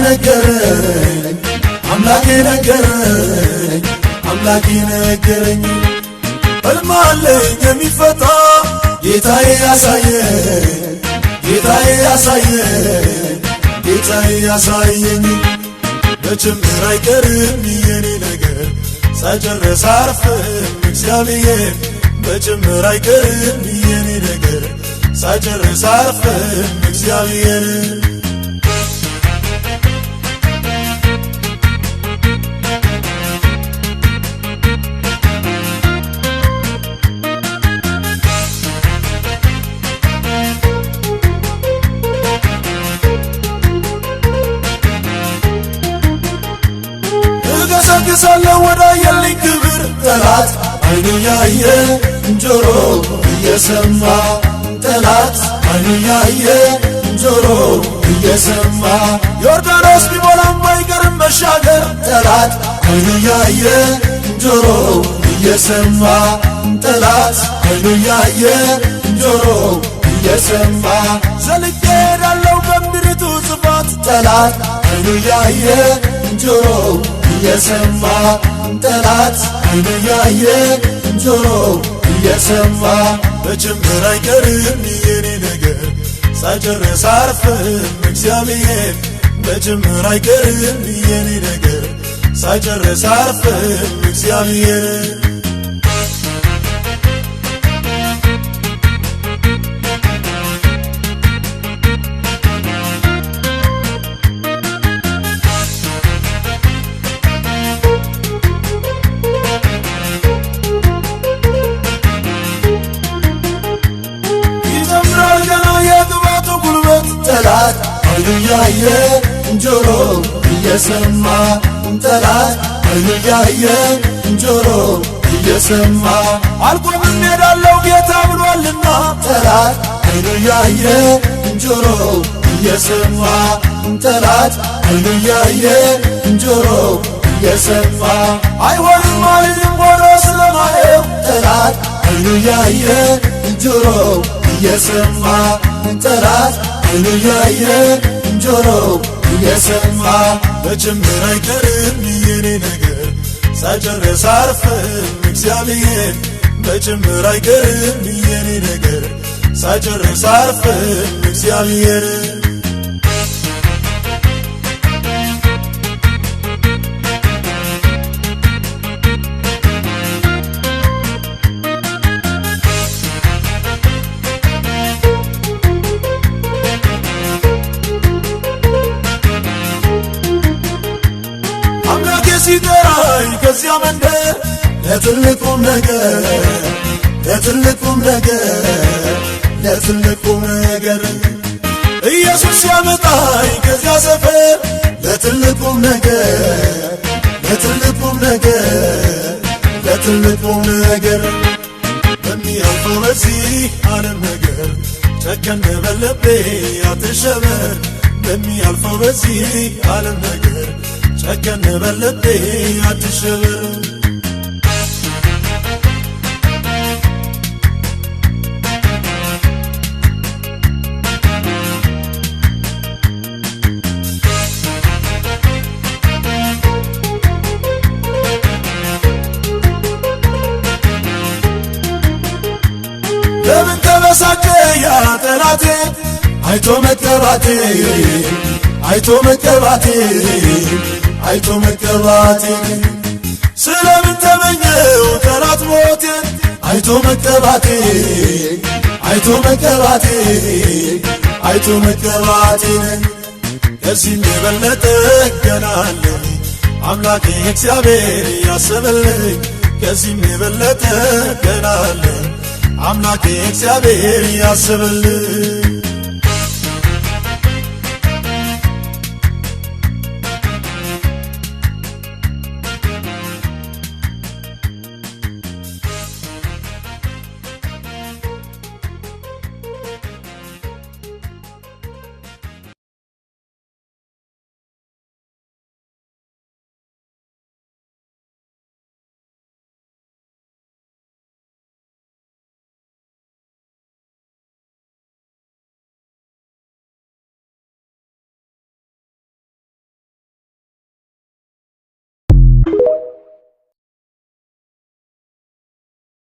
ነገረኝ፣ አምላኬ ነገረኝ፣ አምላኬ ነገረኝ። ሕልም አለኝ የሚፈታ፣ ጌታዬ ያሳየኝ፣ ጌታዬ ያሳየኝ፣ ጌታዬ ያሳየኝ። መጀመር አይቀርም የኔ ነገር፣ ሳይጨርስ አያርፍም እግዚአብሔር። መጀመር አይቀርም የኔ ነገር፣ ሳይጨርስ አያርፍም እግዚአብሔር። እገሰግሳለሁ ወደ አየልኝ ክብር። ጠላት አይኑ ያየ ጆሮ እየሰማ፣ ጠላት አይኑ ያየ ጆሮ እየሰማ፣ ዮርዳኖስ ቢሞላም አይቀርም መሻገር። ጠላት አይኑ ያየ ጆሮ እየሰማ፣ ጠላት አይኑ ያየ ጆሮ እየሰማ፣ ዘልቄ ሄዳለሁ በምድሪቱ ስፋት። ጠላት አይኑ ያየ ጆሮ እየሰማ፣ ጠላት አይኑ ያየ ጆሮ እየሰማ፣ መጀመር አይቀርም የኔ ነገር፣ ሳይጨርስ አያርፍም እግዚአብሔር። መጀመር አይቀርም የኔ ነገር፣ ሳይጨርስ አያርፍም እግዚአብሔር። ይጨምራል ገና የቅባቱ ጉልበት። ጠላት አይኑ ያየ ጆሮ እየሰማ፣ ጠላት አይኑ ያየ ጆሮ እየሰማ፣ አልቆምም ሄዳለሁ ጌታ ብሏልና። ጠላት አይኑ ያየ ጆሮ እየሰማ፣ ጠላት አይኑ ያየ ጆሮ እየሰማ፣ አይሆንም አልልም ሆኖ ስለማየው። ጠላት አይኑ ያየ ጆሮ እየሰማ፣ ጠላት አይኑ ያየ ጆሮ እየሰማ፣ መጀመር አይቀርም የኔ ነገር፣ ሳይጨርስ አያርፍም እግዚአብሔር። መጀመር አይቀርም የኔ ነገር፣ ሳይጨርስ አያርፍም እግዚአብሔር። አምላኬ ሲጠራኝ ከዚያ መንደር ለትልቁም ነገር፣ ለትልቁም ነገር፣ ለትልቁም ነገር፣ ኢየሱስ ሲያመጣኝ ከዚያ ሰፈር ለትልቁም ነገር፣ ለትልቁም ነገር፣ ለትልቁም ነገር። በሚያልፈው በዚህ ዓለም ነገር ጨከን በል ልቤ አትሸበር። በሚያልፈው በዚህ ዓለም ነገር ጨከን በል ልቤ አትሸበር። ለምን ተበሳጨ ያ ጠላቴ አይቶ መቀባቴ፣ አይቶ መቀባቴ፣ አይቶ መቀባቴ? ስለምን ተመኘው ጠላት ሞቴ አይቶ መቀባቴ፣ አይቶ መቀባቴ፣ አይቶ መቀባቴ? ከዚህም የበለጠ ገና አለኝ፣ አምላኬ እግዚአብሔር ያሰበልኝ። ከዚህም የበለጠ ገና አለኝ፣ አምላኬ እግዚአብሔር ያስብልኝ።